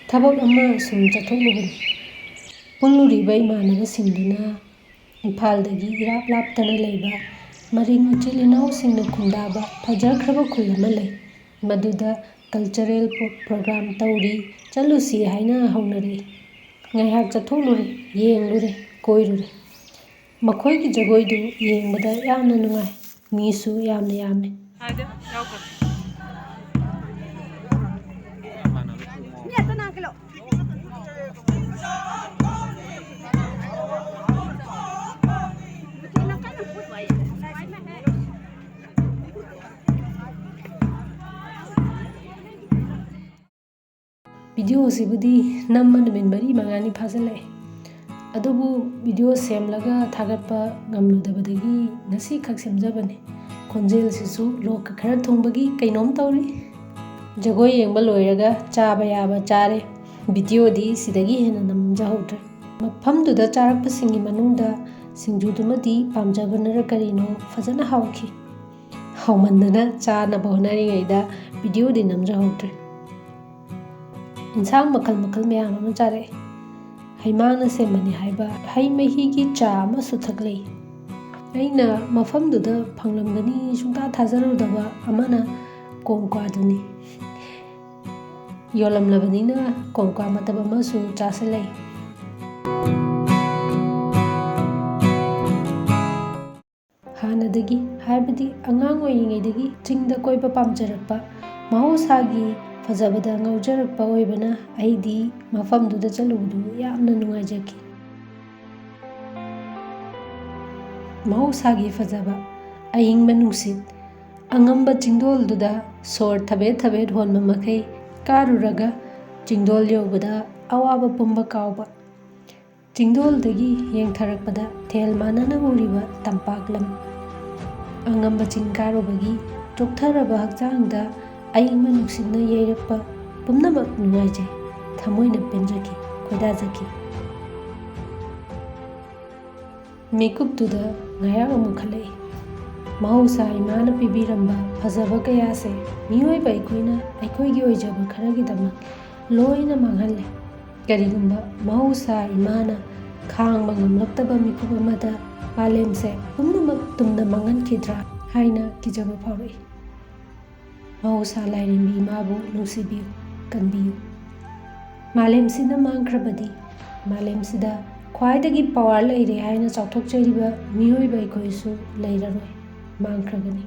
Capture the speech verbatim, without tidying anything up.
ꯊꯕꯛ ꯑꯃ ꯁꯨꯝ ꯆꯠꯊꯣꯛꯂꯨꯕꯅꯤ꯫ ꯄꯨꯜꯂꯨꯔꯤꯕ ꯏꯃꯥꯟꯅꯕꯁꯤꯡꯗꯨꯅ ꯏꯝꯐꯥꯜꯗꯒꯤ ꯏꯔꯥꯞ ꯂꯥꯞꯇꯅ ꯂꯩꯕ ꯃꯔꯤꯡ ꯏꯆꯤꯜ ꯏꯅꯥꯎꯁꯤꯡꯅ ꯈꯨꯟꯗꯥꯕ ꯐꯖꯈ꯭ꯔꯕ ꯈꯨꯜ ꯑꯃ ꯂꯩ꯫ ꯃꯗꯨꯗ cultural pro-, program ꯇꯧꯔꯤ, ꯆꯠꯂꯨꯁꯤ ꯍꯥꯏꯅ ꯍꯧꯅꯔꯛꯏ꯫ ꯉꯥꯏꯍꯥꯛ ꯆꯠꯊꯣꯛꯂꯨꯔꯦ, ꯌꯦꯡꯂꯨꯔꯦ, ꯀꯣꯏꯔꯨꯔꯦ꯫ ꯃꯈꯣꯏꯒꯤ ꯖꯒꯣꯏꯗꯨ ꯌꯦꯡꯕꯗ ꯌꯥꯝꯅ ꯅꯨꯡꯉꯥꯏ, ꯃꯤꯁꯨ ꯌꯥꯝꯅ ꯌꯥꯝꯃꯤ꯫ Video ꯁꯤꯕꯨꯗꯤ ꯅꯝꯕ ꯅꯨꯃꯤꯠ ꯃꯔꯤ ꯃꯉꯥꯅꯤ ꯐꯥꯖꯤꯜꯂꯛꯑꯦ꯫ ꯑꯗꯨꯕꯨ video ꯁꯦꯝꯂꯒ ꯊꯥꯒꯠꯄ ꯉꯝꯂꯨꯗꯕꯗꯒꯤ ꯉꯁꯤꯈꯛ ꯁꯦꯝꯖꯕꯅꯤ꯫ ꯈꯣꯟꯖꯦꯜꯁꯤꯁꯨ ꯂꯣꯛꯀ ꯈꯔ ꯊꯨꯡꯕꯒꯤ ꯀꯩꯅꯣꯝ ꯇꯧꯔꯤ꯫ ꯖꯒꯣꯏ ꯌꯦꯡꯕ ꯂꯣꯏꯔꯒ ꯆꯥꯕ ꯌꯥꯕ ꯆꯥꯔꯦ꯫ Video ꯗꯤ ꯁꯤꯗꯒꯤ ꯍꯦꯟꯅ ꯅꯝꯖꯍꯧꯗ꯭ꯔꯦ꯫ ꯃꯐꯝꯗꯨꯗ ꯆꯥꯔꯛꯄꯁꯤꯡꯒꯤ ꯃꯅꯨꯡꯗ ꯁꯤꯡꯖꯨꯗꯨꯃꯗꯤ ꯄꯥꯝꯖꯕꯅꯔ ꯀꯔꯤꯅꯣ ꯐꯖꯅ ꯍꯥꯎꯈꯤ꯫ ꯍꯥꯎꯃꯟꯗꯅ ꯆꯥꯅꯕ ꯍꯣꯠꯅꯔꯤꯉꯩꯗ video ꯗꯤ ꯅꯝꯖꯍꯧꯗ꯭ꯔꯦ꯫ ꯏꯟꯁꯥꯡ ꯃꯈꯜ ꯃꯈꯜ ꯃꯌꯥꯝ ꯑꯃ ꯆꯥꯔꯛꯑꯦ꯫ ꯍꯩꯃꯥꯡꯅ ꯁꯦꯝꯕꯅꯤ ꯍꯥꯏꯕ ꯍꯩ ꯃꯍꯤꯒꯤ ꯆꯥ ꯑꯃꯁꯨ ꯊꯛꯂꯛꯏ꯫ ꯑꯩꯅ ꯃꯐꯝꯗꯨꯗ ꯐꯪꯂꯝꯒꯅꯤ ꯁꯨꯡꯊꯥ ꯊꯥꯖꯔꯨꯗꯕ ꯑꯃꯅ ꯀꯣꯡꯀ꯭ꯋꯥꯗꯨꯅꯤ꯫ ꯌꯣꯜꯂꯝꯂꯕꯅꯤꯅ ꯀꯣꯡꯀ꯭ꯋꯥ ꯃꯇꯞ ꯑꯃꯁꯨ ꯆꯥꯁꯤꯜꯂꯛꯏ꯫ ꯍꯥꯟꯅꯗꯒꯤ, ꯍꯥꯏꯕꯗꯤ ꯑꯉꯥꯡ ꯑꯣꯏꯔꯤꯉꯩꯗꯒꯤ ꯆꯤꯡꯗ ꯀꯣꯏꯕ ꯄꯥꯝꯖꯔꯛꯄ, ꯃꯍꯧꯁꯥꯒꯤ ꯐꯖꯕꯗ ꯉꯥꯎꯖꯔꯛꯄ ꯑꯣꯏꯕꯅ ꯑꯩꯗꯤ ꯃꯐꯝꯗꯨꯗ ꯆꯠꯂꯨꯕꯗꯨ ꯌꯥꯝꯅ ꯅꯨꯡꯉꯥꯏꯖꯈꯤ꯫ ꯃꯍꯧꯁꯥꯒꯤ ꯐꯖꯕ, ꯑꯏꯪꯕ ꯅꯨꯡꯁꯤꯠ, ꯑꯉꯝꯕ ꯆꯤꯡꯗꯣꯜꯗꯨꯗ ꯁꯣꯔ ꯊꯕꯦꯠ ꯊꯕꯦꯠ ꯍꯣꯟꯕ ꯃꯈꯩ ꯀꯥꯔꯨꯔꯒ ꯆꯤꯡꯗꯣꯜ ꯌꯧꯕꯗ ꯑꯋꯥꯕ ꯄꯨꯝꯕ ꯀꯥꯎꯕ꯫ ꯆꯤꯡꯗꯣꯜꯗꯒꯤ ꯌꯦꯡꯊꯔꯛꯄꯗ ꯊꯦꯜ ꯃꯥꯟꯅꯅ ꯎꯔꯤꯕ ꯇꯝꯄꯥꯛ ꯂꯝ꯫ ꯑꯉꯝꯕ ꯆꯤꯡ ꯀꯥꯔꯨꯕꯒꯤ ꯆꯣꯛꯊꯔꯕ ꯍꯛꯆꯥꯡꯗ ꯑꯏꯪꯕ ꯅꯨꯡꯁꯤꯠꯅ ꯌꯩꯔꯛꯄ ꯄꯨꯝꯅꯃꯛ ꯅꯨꯡꯉꯥꯏꯖꯩ꯫ ꯊꯃꯣꯏꯅ ꯄꯦꯟꯖꯈꯤ, ꯈꯣꯏꯗꯥꯖꯈꯤ꯫ ꯃꯤꯀꯨꯞꯇꯨꯗ ꯉꯥꯏꯍꯥꯛ ꯑꯃꯨꯛ ꯈꯜꯂꯛꯏ꯫ ꯃꯍꯧꯁꯥ ꯏꯃꯥꯅ ꯄꯤꯕꯤꯔꯝꯕ ꯐꯖꯕ ꯀꯌꯥꯁꯦ ꯃꯤꯑꯣꯏꯕ ꯑꯩꯈꯣꯏꯅ ꯑꯩꯈꯣꯏꯒꯤ ꯑꯣꯏꯖꯕ ꯈꯔꯒꯤꯗꯃꯛ ꯂꯣꯏꯅ ꯃꯥꯡꯍꯜꯂꯦ꯫ ꯀꯔꯤꯒꯨꯝꯕ ꯃꯍꯧꯁꯥ ꯏꯃꯥꯅ ꯈꯥꯡꯕ ꯉꯝꯂꯛꯇꯕ ꯃꯤꯀꯨꯞ ꯑꯃꯗ ꯃꯥꯂꯦꯝꯁꯦ ꯄꯨꯝꯅꯃꯛ ꯇꯨꯝꯅ ꯃꯥꯡꯍꯟꯈꯤꯗ꯭ꯔꯥ ꯍꯥꯏꯅ ꯀꯤꯖꯕ ꯐꯥꯎꯔꯛꯏ꯫ ꯃꯍꯧꯁꯥ ꯂꯥꯏꯔꯦꯝꯕꯤ ꯏꯃꯥꯕꯨ ꯅꯨꯡꯁꯤꯕꯤꯌꯨ, ꯀꯟꯕꯤꯌꯨ꯫ ꯃꯥꯂꯦꯝꯁꯤꯅ ꯃꯥꯡꯈ꯭ꯔꯕꯗꯤ ꯃꯥꯂꯦꯝꯁꯤꯗ ꯈ꯭ꯋꯥꯏꯗꯒꯤ power ꯂꯩꯔꯦ ꯍꯥꯏꯅ ꯆꯥꯎꯊꯣꯛꯆꯔꯤꯕ ꯃꯤꯑꯣꯏꯕ ꯑꯩꯈꯣꯏꯁꯨ ꯂꯩꯔꯔꯣꯏ, ꯃꯥꯡꯈ꯭ꯔꯒꯅꯤ꯫